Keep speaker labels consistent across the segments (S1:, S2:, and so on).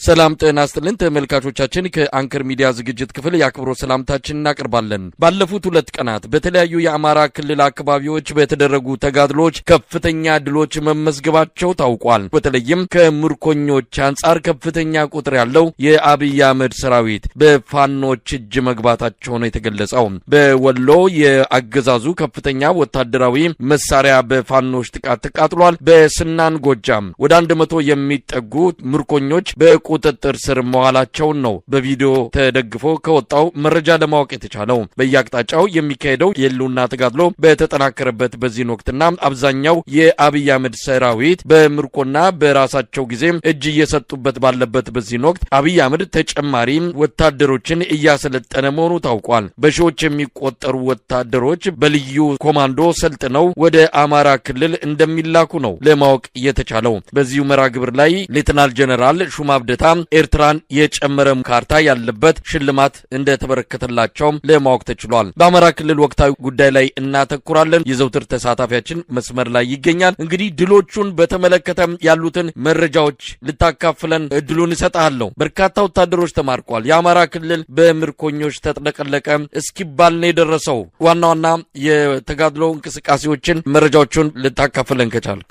S1: ሰላም ጤና ይስጥልን ተመልካቾቻችን፣ ከአንከር ሚዲያ ዝግጅት ክፍል የአክብሮት ሰላምታችን እናቀርባለን። ባለፉት 2 ቀናት በተለያዩ የአማራ ክልል አካባቢዎች በተደረጉ ተጋድሎች ከፍተኛ ድሎች መመዝገባቸው ታውቋል። በተለይም ከምርኮኞች አንጻር ከፍተኛ ቁጥር ያለው የአብይ አህመድ ሰራዊት በፋኖች እጅ መግባታቸው ነው የተገለጸው። በወሎ የአገዛዙ ከፍተኛ ወታደራዊ መሳሪያ በፋኖች ጥቃት ተቃጥሏል። በስናን ጎጃም ወደ 100 የሚጠጉ ምርኮኞች በቁጥጥር ስር መዋላቸውን ነው በቪዲዮ ተደግፎ ከወጣው መረጃ ለማወቅ የተቻለው። በየአቅጣጫው የሚካሄደው የህልውና ተጋድሎ በተጠናከረበት በዚህን ወቅትና አብዛኛው የአብይ አህመድ ሰራዊት በምርኮና በራሳቸው ጊዜ እጅ እየሰጡበት ባለበት በዚህን ወቅት አብይ አህመድ ተጨማሪ ወታደሮችን እያሰለጠነ መሆኑ ታውቋል። በሺዎች የሚቆጠሩ ወታደሮች በልዩ ኮማንዶ ሰልጥነው ወደ አማራ ክልል እንደሚላኩ ነው ለማወቅ የተቻለው። በዚሁ መርሃ ግብር ላይ ሌተናል ጀነራል ሹማ አብደታ ኤርትራን የጨመረ ካርታ ያለበት ሽልማት እንደተበረከተላቸው ለማወቅ ተችሏል። በአማራ ክልል ወቅታዊ ጉዳይ ላይ እናተኩራለን። የዘውትር ተሳታፊያችን መስመር ላይ ይገኛል። እንግዲህ ድሎቹን በተመለከተ ያሉትን መረጃዎች ልታካፍለን እድሉን እሰጥሃለሁ። በርካታ ወታደሮች ተማርከዋል። የአማራ ክልል በምርኮኞች ተጥለቀለቀ እስኪባል ነው የደረሰው። ዋና ዋና የተጋድሎ እንቅስቃሴዎችን መረጃዎቹን ልታካፍለን ከቻልክ።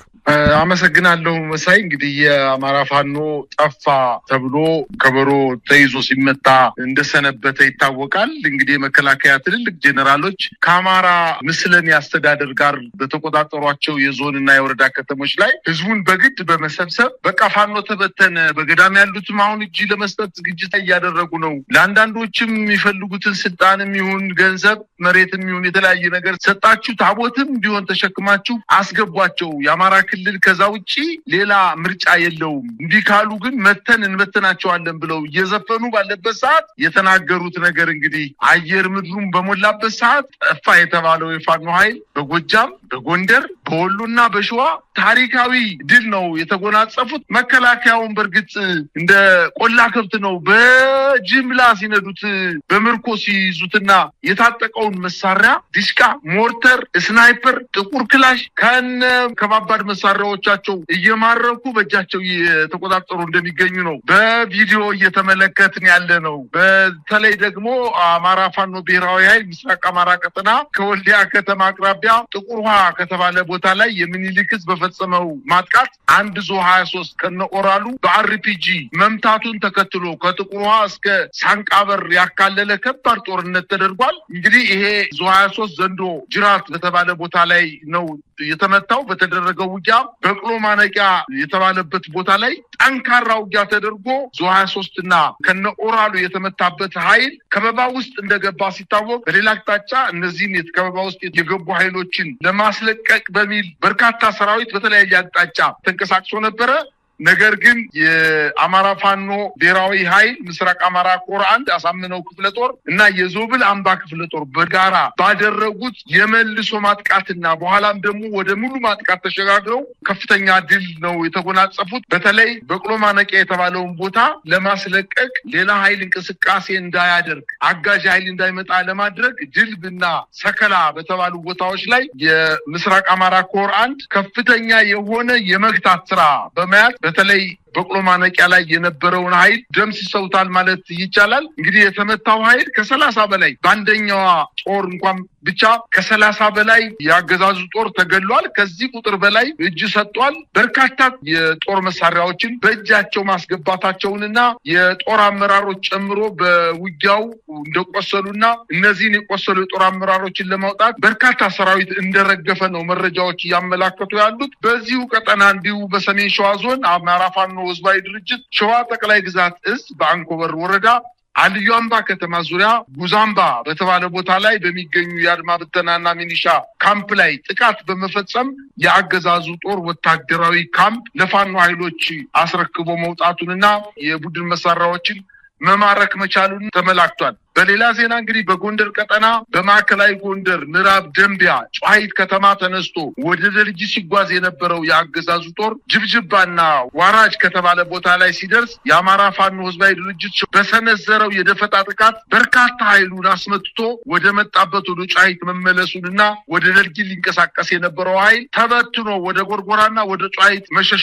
S2: አመሰግናለሁ መሳይ። እንግዲህ የአማራ ፋኖ ጠፋ ተብሎ ከበሮ ተይዞ ሲመታ እንደሰነበተ ይታወቃል። እንግዲህ የመከላከያ ትልልቅ ጄኔራሎች ከአማራ ምስለኔ አስተዳደር ጋር በተቆጣጠሯቸው የዞንና የወረዳ ከተሞች ላይ ህዝቡን በግድ በመሰብሰብ በቃ ፋኖ ተበተነ፣ በገዳም ያሉትም አሁን እጅ ለመስጠት ዝግጅት እያደረጉ ነው፣ ለአንዳንዶችም የሚፈልጉትን ስልጣንም ይሁን ገንዘብ መሬትም ይሁን የተለያየ ነገር ሰጣችሁ፣ ታቦትም ቢሆን ተሸክማችሁ አስገቧቸው፣ የአማራ ክልል ከዛ ውጪ ሌላ ምርጫ የለውም፣ እንዲህ ካሉ ግን መተን እንበትናቸዋለን ብለው እየዘፈኑ ባለበት ሰዓት የተናገሩት ነገር እንግዲህ አየር ምድሩን በሞላበት ሰዓት ጠፋ የተባለው የፋኖ ኃይል በጎጃም፣ በጎንደር፣ በወሎና በሸዋ ታሪካዊ ድል ነው የተጎናጸፉት። መከላከያውን በእርግጥ እንደ ቆላ ከብት ነው በጅምላ ሲነዱት በምርኮ ሲይዙትና የታጠቀውን መሳሪያ ዲሽቃ፣ ሞርተር፣ ስናይፐር፣ ጥቁር ክላሽ ከነ ከባባድ መሳሪያዎቻቸው እየማረኩ በእጃቸው እየተቆጣጠሩ እንደሚገኙ ነው በቪዲዮ እየተመለከትን ያለ ነው። በተለይ ደግሞ አማራ ፋኖ ብሔራዊ ኃይል ምስራቅ አማራ ቀጠና ከወልዲያ ከተማ አቅራቢያ ጥቁር ውሃ ከተባለ ቦታ ላይ የሚኒሊክ ዕዝ በፈጸመው ማጥቃት አንድ ዞ 23 ከነኦራሉ በአርፒጂ መምታቱን ተከትሎ ከጥቁር ውሃ እስከ ሳንቃበር ያካለለ ከባድ ጦርነት ተደርጓል። እንግዲህ ይሄ ዞ 23 ዘንዶ ጅራት በተባለ ቦታ ላይ ነው የተመታው። በተደረገው ውጊያ በቅሎ ማነቂያ የተባለበት ቦታ ላይ ጠንካራ ውጊያ ተደርጎ ዞ 23 እና ከነኦራሉ የተመታበት ኃይል ከበባ ውስጥ እንደገባ ሲታወቅ፣ በሌላ አቅጣጫ እነዚህን ከበባ ውስጥ የገቡ ኃይሎችን ለማስለቀቅ በሚል በርካታ ሰራዊት በተለያየ አቅጣጫ ተንቀሳቅሶ ነበረ። ነገር ግን የአማራ ፋኖ ብሔራዊ ኃይል ምስራቅ አማራ ኮር 1 አሳምነው ክፍለ ጦር እና የዞብል አምባ ክፍለ ጦር በጋራ ባደረጉት የመልሶ ማጥቃትና በኋላም ደግሞ ወደ ሙሉ ማጥቃት ተሸጋግረው ከፍተኛ ድል ነው የተጎናጸፉት። በተለይ በቅሎ ማነቂያ የተባለውን ቦታ ለማስለቀቅ ሌላ ኃይል እንቅስቃሴ እንዳያደርግ አጋዥ ኃይል እንዳይመጣ ለማድረግ ድልብና ሰከላ በተባሉ ቦታዎች ላይ የምስራቅ አማራ ኮር 1 ከፍተኛ የሆነ የመግታት ስራ በመያዝ በተለይ በቅሎ ማነቂያ ላይ የነበረውን ኃይል ደምስሰውታል ማለት ይቻላል። እንግዲህ የተመታው ኃይል ከ30 በላይ በአንደኛዋ ጦር እንኳን ብቻ ከ30 በላይ ያገዛዙ ጦር ተገሏል። ከዚህ ቁጥር በላይ እጅ ሰጥቷል። በርካታ የጦር መሳሪያዎችን በእጃቸው ማስገባታቸውንና የጦር አመራሮች ጨምሮ በውጊያው እንደቆሰሉና እነዚህን የቆሰሉ የጦር አመራሮችን ለማውጣት በርካታ ሰራዊት እንደረገፈ ነው መረጃዎች እያመላከቱ ያሉት። በዚሁ ቀጠና እንዲሁ በሰሜን ሸዋ ዞን አማራ ፋኖ ህዝባዊ ድርጅት ሸዋ ጠቅላይ ግዛት እዝ በአንኮበር ወረዳ አልዩ አምባ ከተማ ዙሪያ ጉዛምባ በተባለ ቦታ ላይ በሚገኙ የአድማ ብተናና ሚኒሻ ካምፕ ላይ ጥቃት በመፈጸም የአገዛዙ ጦር ወታደራዊ ካምፕ ለፋኖ ኃይሎች አስረክቦ መውጣቱንና የቡድን መሳሪያዎችን መማረክ መቻሉን ተመላክቷል። በሌላ ዜና እንግዲህ በጎንደር ቀጠና በማዕከላዊ ጎንደር ምዕራብ ደንቢያ ጨዋሂት ከተማ ተነስቶ ወደ ደልጊ ሲጓዝ የነበረው የአገዛዙ ጦር ጅብጅባና ዋራጅ ከተባለ ቦታ ላይ ሲደርስ የአማራ ፋኖ ህዝባዊ ድርጅት በሰነዘረው የደፈጣ ጥቃት በርካታ ኃይሉን አስመትቶ ወደ መጣበት ወደ ጨዋሂት መመለሱንና ወደ ደልጊ ሊንቀሳቀስ የነበረው ኃይል ተበትኖ ወደ ጎርጎራና ወደ ጨዋሂት መሸሹን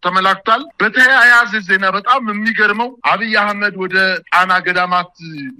S2: ተመላክቷል። በተያያዘ ዜና በጣም የሚገርመው አብይ አህመድ ወደ ጣና ገዳማት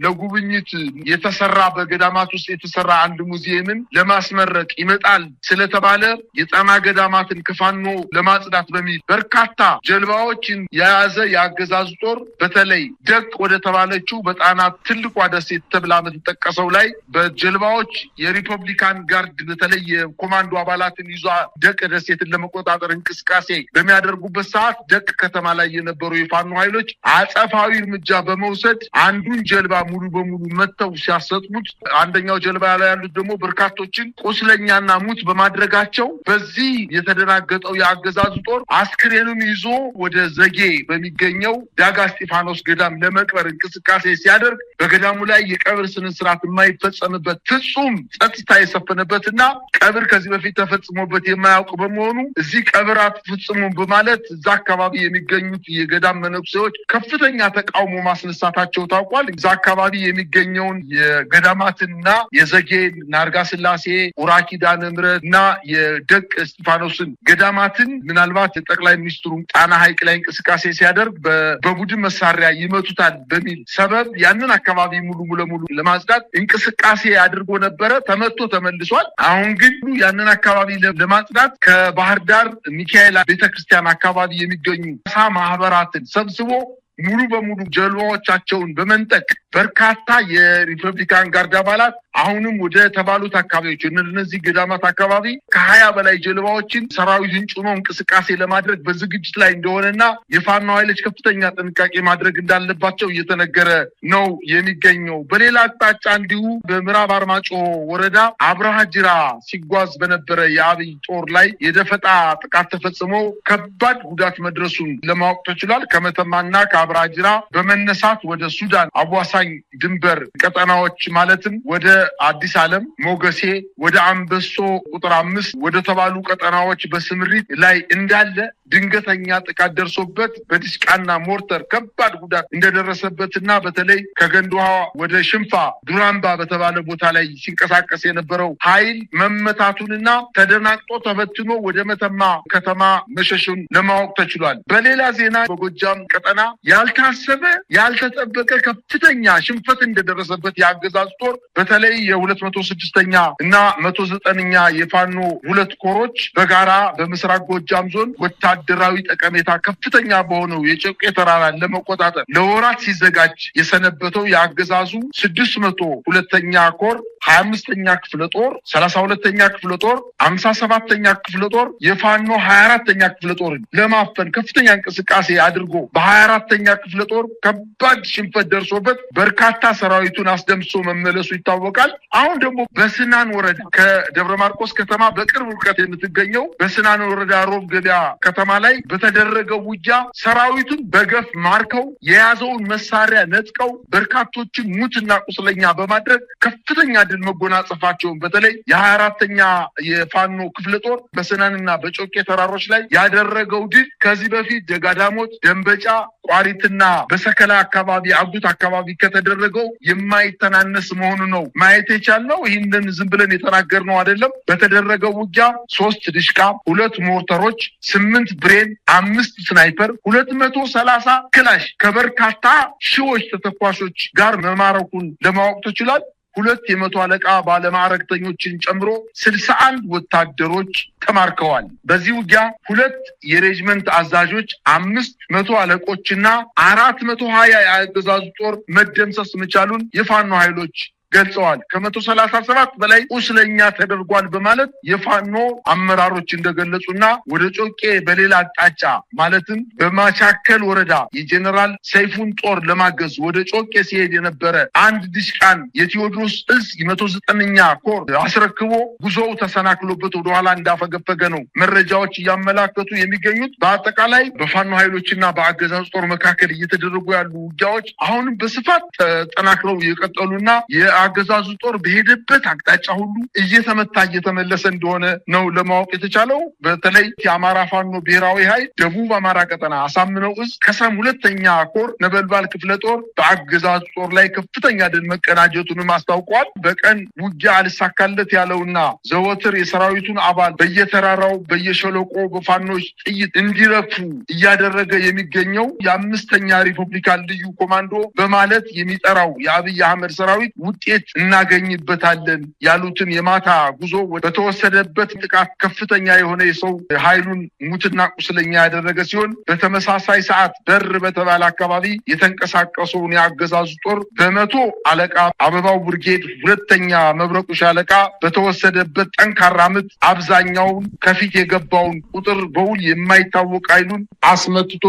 S2: ለጉብኝት የተሰራ በገዳማት ውስጥ የተሰራ አንድ ሙዚየምን ለማስመረቅ ይመጣል ስለተባለ የጣና ገዳማትን ከፋኖ ለማጽዳት በሚል በርካታ ጀልባዎችን የያዘ የአገዛዙ ጦር በተለይ ደቅ ወደ ተባለችው በጣና ትልቋ ደሴት ተብላ የምትጠቀሰው ላይ በጀልባዎች የሪፐብሊካን ጋርድ በተለይ የኮማንዶ አባላትን ይዟ ደቅ ደሴትን ለመቆጣጠር እንቅስቃሴ በሚያደርጉበት ሰዓት ደቅ ከተማ ላይ የነበሩ የፋኖ ኃይሎች አጸፋዊ እርምጃ በመውሰድ አንዱን ጀልባ ሙሉ በሙሉ መተው ሲያሰጥሙት፣ አንደኛው ጀልባ ላይ ያሉት ደግሞ በርካቶችን ቁስለኛና ሙት በማድረጋቸው በዚህ የተደናገጠው የአገዛዙ ጦር አስክሬኑን ይዞ ወደ ዘጌ በሚገኘው ዳጋ እስጢፋኖስ ገዳም ለመቅበር እንቅስቃሴ ሲያደርግ በገዳሙ ላይ የቀብር ስነ ስርዓት የማይፈጸምበት ፍጹም ጸጥታ የሰፈነበትና ቀብር ከዚህ በፊት ተፈጽሞበት የማያውቅ በመሆኑ እዚህ ቀብር አትፈጽሙም በማለት እዛ አካባቢ የሚገኙት የገዳም መነኩሴዎች ከፍተኛ ተቃውሞ ማስነሳታቸው ታውቋል። እዛ አካባቢ የሚገኘውን የገዳማትንና የዘጌ ናርጋ ስላሴ፣ ኡራ ኪዳነ ምሕረት እና የደቅ እስጢፋኖስን ገዳማትን ምናልባት ጠቅላይ ሚኒስትሩ ጣና ሐይቅ ላይ እንቅስቃሴ ሲያደርግ በቡድን መሳሪያ ይመቱታል በሚል ሰበብ ያንን አካባቢ ሙሉ ለሙሉ ለማጽዳት እንቅስቃሴ አድርጎ ነበረ። ተመቶ ተመልሷል። አሁን ግን ያንን አካባቢ ለማጽዳት ከባህር ዳር ሚካኤል ቤተክርስቲያን አካባቢ የሚገኙ ሳ ማህበራትን ሰብስቦ ሙሉ በሙሉ ጀልባዎቻቸውን በመንጠቅ በርካታ የሪፐብሊካን ጋርድ አባላት አሁንም ወደ ተባሉት አካባቢዎች እነዚህ ገዳማት አካባቢ ከ20 በላይ ጀልባዎችን ሰራዊትን ጭኖ እንቅስቃሴ ለማድረግ በዝግጅት ላይ እንደሆነና የፋኖ ኃይሎች ከፍተኛ ጥንቃቄ ማድረግ እንዳለባቸው እየተነገረ ነው የሚገኘው። በሌላ አቅጣጫ እንዲሁ በምዕራብ አርማጭሆ ወረዳ አብርሃ ጅራ ሲጓዝ በነበረ የአብይ ጦር ላይ የደፈጣ ጥቃት ተፈጽሞ ከባድ ጉዳት መድረሱን ለማወቅ ተችሏል። ከመተማና ከአብርሃ ጅራ በመነሳት ወደ ሱዳን አዋሳኝ ድንበር ቀጠናዎች ማለትም ወደ አዲስ ዓለም፣ ሞገሴ፣ ወደ አንበሶ ቁጥር 5 ወደ ተባሉ ቀጠናዎች በስምሪት ላይ እንዳለ ድንገተኛ ጥቃት ደርሶበት በዲሽቃና ሞርተር ከባድ ጉዳት እንደደረሰበትና በተለይ ከገንድውሃ ወደ ሽንፋ ዱራምባ በተባለ ቦታ ላይ ሲንቀሳቀስ የነበረው ኃይል መመታቱንና ተደናቅጦ ተበትኖ ወደ መተማ ከተማ መሸሹን ለማወቅ ተችሏል። በሌላ ዜና በጎጃም ቀጠና ያልታሰበ ያልተጠበቀ ከፍተኛ ሽንፈት እንደደረሰበት የአገዛዙ ጦር በተለይ የ206ኛ እና 109ኛ የፋኖ ሁለት ኮሮች በጋራ በምስራቅ ጎጃም ዞን ወታደራዊ ጠቀሜታ ከፍተኛ በሆነው የጨቄ ተራራን ለመቆጣጠር ለወራት ሲዘጋጅ የሰነበተው የአገዛዙ 602ኛ ኮር 25ኛ ክፍለ ጦር፣ 32ኛ ክፍለ ጦር፣ 57ኛ ክፍለ ጦር የፋኖ 24ኛ ክፍለ ጦር ለማፈን ከፍተኛ እንቅስቃሴ አድርጎ በ24ኛ ክፍለ ጦር ከባድ ሽንፈት ደርሶበት በርካታ ሰራዊቱን አስደምሶ መመለሱ ይታወቃል። አሁን ደግሞ በስናን ወረዳ ከደብረ ማርቆስ ከተማ በቅርብ ርቀት የምትገኘው በስናን ወረዳ ሮብ ገበያ ከተማ ላይ በተደረገው ውጊያ ሰራዊቱን በገፍ ማርከው የያዘውን መሳሪያ ነጥቀው በርካቶችን ሙትና ቁስለኛ በማድረግ ከፍተኛ ድል መጎናጸፋቸውን በተለይ የ24ኛ የፋኖ ክፍለ ጦር በስናንና በጮቄ ተራሮች ላይ ያደረገው ድል ከዚህ በፊት ደጋዳሞት፣ ደንበጫ፣ ቋሪትና በሰከላ አካባቢ አጉት አካባቢ ከተደረገው የማይተናነስ መሆኑ ነው ማየት የቻልነው። ይህንን ዝም ብለን የተናገርነው አይደለም። በተደረገው ውጊያ 3 ድሽቃ፣ 2 ሞርተሮች፣ 8 ብሬን፣ 5 ስናይፐር፣ 230 ክላሽ ከበርካታ ሺዎች ተተኳሾች ጋር መማረኩን ለማወቅ ተችሏል። 2 የመቶ አለቃ ባለማዕረግተኞችን ጨምሮ 61 ወታደሮች ተማርከዋል። በዚህ ውጊያ 2 የሬጅመንት አዛዦች፣ 5 መቶ አለቆችና 420 የአገዛዙ ጦር መደምሰስ መቻሉን የፋኖ ኃይሎች ገልጸዋል። ከ137 በላይ ቁስለኛ ተደርጓል በማለት የፋኖ አመራሮች እንደገለጹና ወደ ጮቄ በሌላ አቅጣጫ ማለትም በማቻከል ወረዳ የጀነራል ሰይፉን ጦር ለማገዝ ወደ ጮቄ ሲሄድ የነበረ አንድ ድሽቃን የቴዎድሮስ እዝ 109ኛ ኮር አስረክቦ ጉዞው ተሰናክሎበት ወደኋላ እንዳፈገፈገ ነው መረጃዎች እያመላከቱ የሚገኙት። በአጠቃላይ በፋኖ ኃይሎችና በአገዛዙ ጦር መካከል እየተደረጉ ያሉ ውጊያዎች አሁንም በስፋት ተጠናክረው የቀጠሉና የአገዛዙ ጦር በሄደበት አቅጣጫ ሁሉ እየተመታ እየተመለሰ እንደሆነ ነው ለማወቅ የተቻለው። በተለይ የአማራ ፋኖ ብሔራዊ ኃይል ደቡብ አማራ ቀጠና አሳምነው እዝ ከሰም 2ኛ ኮር ነበልባል ክፍለ ጦር በአገዛዙ ጦር ላይ ከፍተኛ ድል መቀዳጀቱንም አስታውቋል። በቀን ውጊያ አልሳካለት ያለውና ዘወትር የሰራዊቱን አባል በየተራራው በየሸለቆ በፋኖች ጥይት እንዲረፉ እያደረገ የሚገኘው የ5ኛ ሪፐብሊካን ልዩ ኮማንዶ በማለት የሚጠራው የአብይ አህመድ ሰራዊት ውጤት እናገኝበታለን ያሉትን የማታ ጉዞ በተወሰደበት ጥቃት ከፍተኛ የሆነ የሰው ኃይሉን ሙትና ቁስለኛ ያደረገ ሲሆን በተመሳሳይ ሰዓት በር በተባለ አካባቢ የተንቀሳቀሰውን የአገዛዙ ጦር በመቶ አለቃ አበባው ብርጌድ 2ኛ መብረቁ ሻለቃ በተወሰደበት ጠንካራ ምት አብዛኛውን ከፊት የገባውን ቁጥር በውል የማይታወቅ ኃይሉን አስመትቶ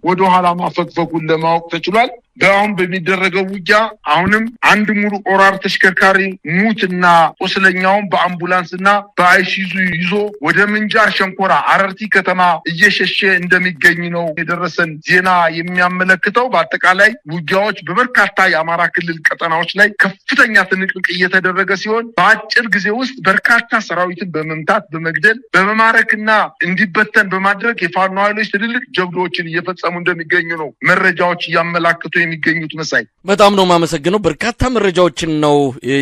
S2: ወደ ኋላ ማፈግፈጉን ለማወቅ ተችሏል። በአሁን በሚደረገው ውጊያ አሁንም አንድ ሙሉ ኦራር ተሽከርካሪ ሙትና ቁስለኛውን በአምቡላንስና በአይሲዙ ይዞ ወደ ምንጃር ሸንኮራ አረርቲ ከተማ እየሸሸ እንደሚገኝ ነው የደረሰን ዜና የሚያመለክተው። በአጠቃላይ ውጊያዎች በበርካታ የአማራ ክልል ቀጠናዎች ላይ ከፍተኛ ትንቅንቅ እየተደረገ ሲሆን በአጭር ጊዜ ውስጥ በርካታ ሰራዊትን በመምታት በመግደል በመማረክና እንዲበተን በማድረግ የፋኖ ኃይሎች ትልልቅ ጀብዶችን እየፈጸሙ እንደሚገኙ ነው መረጃዎች እያመላክቱ የሚገኙት። መሳይ
S1: በጣም ነው የማመሰግነው። በርካታ መረጃዎችን ነው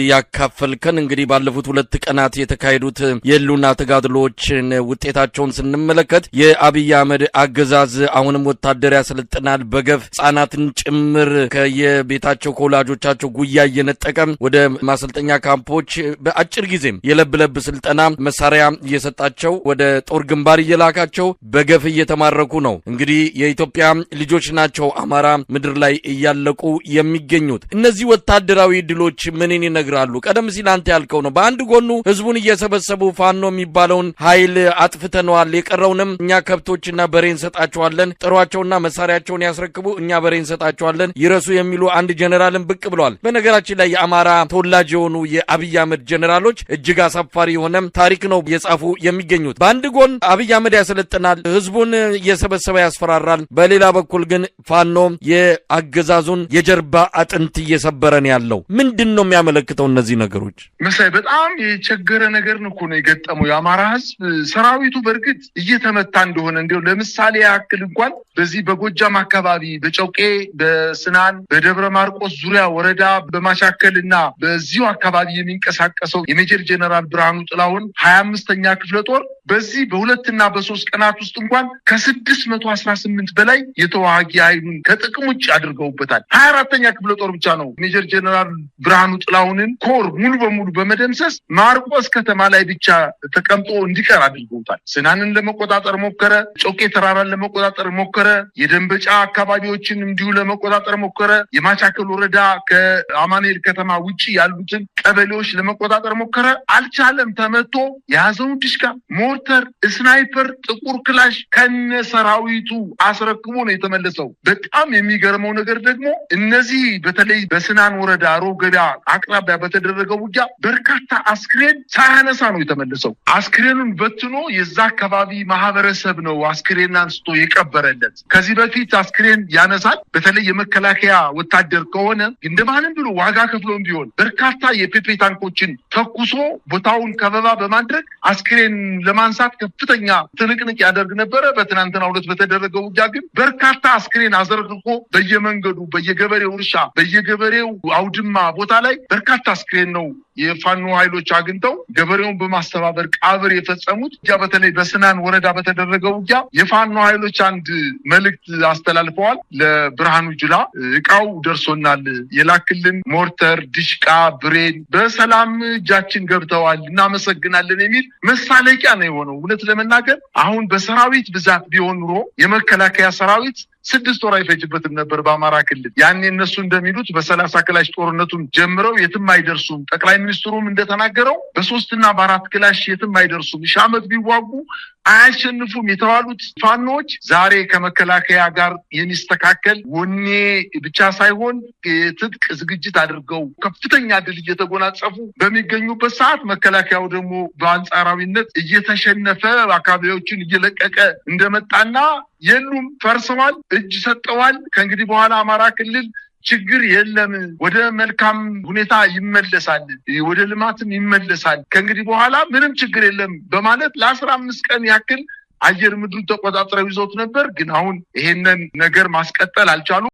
S1: ያካፈልከን። እንግዲህ ባለፉት 2 ቀናት የተካሄዱት የህልውና ተጋድሎችን ውጤታቸውን ስንመለከት የአብይ አህመድ አገዛዝ አሁንም ወታደር ያሰለጥናል፣ በገፍ ህጻናትን ጭምር ከየቤታቸው ከወላጆቻቸው ጉያ እየነጠቀ ወደ ማሰልጠኛ ካምፖች በአጭር ጊዜም የለብለብ ስልጠና መሳሪያ እየሰጣቸው ወደ ጦር ግንባር እየላካቸው በገፍ እየተማረኩ ነው። እንግዲህ የኢትዮጵያ ልጆች ናቸው አማራ ምድር ላይ እያለቁ የሚገኙት። እነዚህ ወታደራዊ ድሎች ምንን ይነግራሉ? ቀደም ሲል አንተ ያልከው ነው። በአንድ ጎኑ ህዝቡን እየሰበሰቡ ፋኖ የሚባለውን ኃይል አጥፍተነዋል፣ የቀረውንም እኛ ከብቶችና በሬ እንሰጣቸዋለን፣ ጥሯቸውና መሳሪያቸውን ያስረክቡ፣ እኛ በሬ እንሰጣቸዋለን ይረሱ የሚሉ አንድ ጀነራልን ብቅ ብለዋል። በነገራችን ላይ የአማራ ተወላጅ የሆኑ የአብይ አህመድ ጀነራሎች እጅግ አሳፋሪ የሆነ ታሪክ ነው የጻፉ የሚገኙት። በአንድ ጎን አብይ አህመድ ያሰለጥናል፣ ህዝቡን እየሰበሰበ ያስፈራራል። በሌላ በኩል ግን ፋኖ የአገዛዙን የጀርባ አጥንት እየሰበረን ያለው ምንድነው የሚያመለክተው? እነዚህ ነገሮች
S2: መሳይ በጣም የቸገረ ነገር ነው እኮ ነው የገጠመው የአማራ ህዝብ። ሰራዊቱ በእርግጥ እየተመታ እንደሆነ እንደው ለምሳሌ ያክል እንኳን በዚህ በጎጃም አካባቢ በጨውቄ፣ በስናን፣ በደብረ ማርቆስ ዙሪያ ወረዳ በማሻከልና በዚሁ አካባቢ የሚንቀሳቀሰው የሜጀር ጀነራል ብርሃኑ ጥላሁን 25ኛ ክፍለ ጦር በዚህ በ2 እና በ3 ቀናት ውስጥ እንኳን ከ618 በላይ የተዋጊ ኃይሉን ከጥቅም ውጭ አድርገውበታል። 24ኛ ክፍለ ጦር ብቻ ነው ሜጀር ጀነራል ብርሃኑ ጥላሁንን ኮር ሙሉ በሙሉ በመደምሰስ ማርቆስ ከተማ ላይ ብቻ ተቀምጦ እንዲቀር አድርገውታል። ስናንን ለመቆጣጠር ሞከረ፣ ጮቄ ተራራን ለመቆጣጠር ሞከረ፣ የደንበጫ አካባቢዎችን እንዲሁ ለመቆጣጠር ሞከረ፣ የማቻከል ወረዳ ከአማኑኤል ከተማ ውጪ ያሉትን ቀበሌዎች ለመቆጣጠር ሞከረ፣ አልቻለም። ተመቶ የያዘውን ድሽቃ፣ ሞርተር፣ ስናይፐር፣ ጥቁር ክላሽ ከነ ሰራዊቱ አስረክቦ ነው የተመለሰው። በጣም የሚገርመው ነገር ደግሞ እነዚህ በተለይ በስናን ወረዳ ሮብ ገበያ አቅራቢያ በተደረገው ውጊያ በርካታ አስክሬን ሳያነሳ ነው የተመለሰው። አስክሬኑን በትኖ የዛ አካባቢ ማህበረሰብ ነው አስክሬን አንስቶ የቀበረለት። ከዚህ በፊት አስክሬን ያነሳል፣ በተለይ የመከላከያ ወታደር ከሆነ እንደማንም ብሎ ዋጋ ከፍሎም ቢሆን በርካታ የፔፔ ታንኮችን ተኩሶ ቦታውን ከበባ በማድረግ አስክሬን ለማንሳት ከፍተኛ ትንቅንቅ ያደርግ ነበረ። በትናንትናው ዕለት በተደረገው ውጊያ ግን በርካታ አስክሬን አዘርግፎ በየመንገዱ፣ በየገበሬው እርሻ፣ በየገበሬው አውድማ ቦታ ላይ በርካታ አስክሬን ነው የፋኖ ኃይሎች አግኝተው ገበሬውን በማስተባበር ቀብር የፈጸሙት። በተለይ በስናን ወረዳ በተደረገው ውጊያ የፋኖ ኃይሎች አንድ መልእክት አስተላልፈዋል ለብርሃኑ ጁላ። እቃው ደርሶናል፣ የላክልን ሞርተር፣ ድሽቃ፣ ብሬን በሰላም እጃችን ገብተዋል፣ እናመሰግናለን የሚል መሳለቂያ ነው የሆነው። እውነት ለመናገር አሁን በሰራዊት ብዛት ቢሆን ኑሮ የመከላከያ ሰራዊት 6 ወር አይፈጅበትም ነበር በአማራ ክልል። ያኔ እነሱ እንደሚሉት በ30 ክላሽ ጦርነቱን ጀምረው የትም አይደርሱም። ጠቅላይ ሚኒስትሩም እንደተናገረው በ3ና በ4 ክላሽ የትም አይደርሱም፣ 1000 ዓመት ቢዋጉ አያሸንፉም የተባሉት ፋኖዎች ዛሬ ከመከላከያ ጋር የሚስተካከል ወኔ ብቻ ሳይሆን የትጥቅ ዝግጅት አድርገው ከፍተኛ ድል እየተጎናጸፉ በሚገኙበት ሰዓት መከላከያው ደግሞ በአንጻራዊነት እየተሸነፈ አካባቢዎችን እየለቀቀ እንደመጣና የሉም፣ ፈርሰዋል፣ እጅ ሰጠዋል። ከእንግዲህ በኋላ አማራ ክልል ችግር የለም፣ ወደ መልካም ሁኔታ ይመለሳል፣ ወደ ልማትም ይመለሳል፣ ከእንግዲህ በኋላ ምንም ችግር የለም በማለት ለ15 ቀን ያክል አየር ምድሩን ተቆጣጥረው ይዘውት ነበር። ግን አሁን ይሄንን ነገር ማስቀጠል አልቻሉም።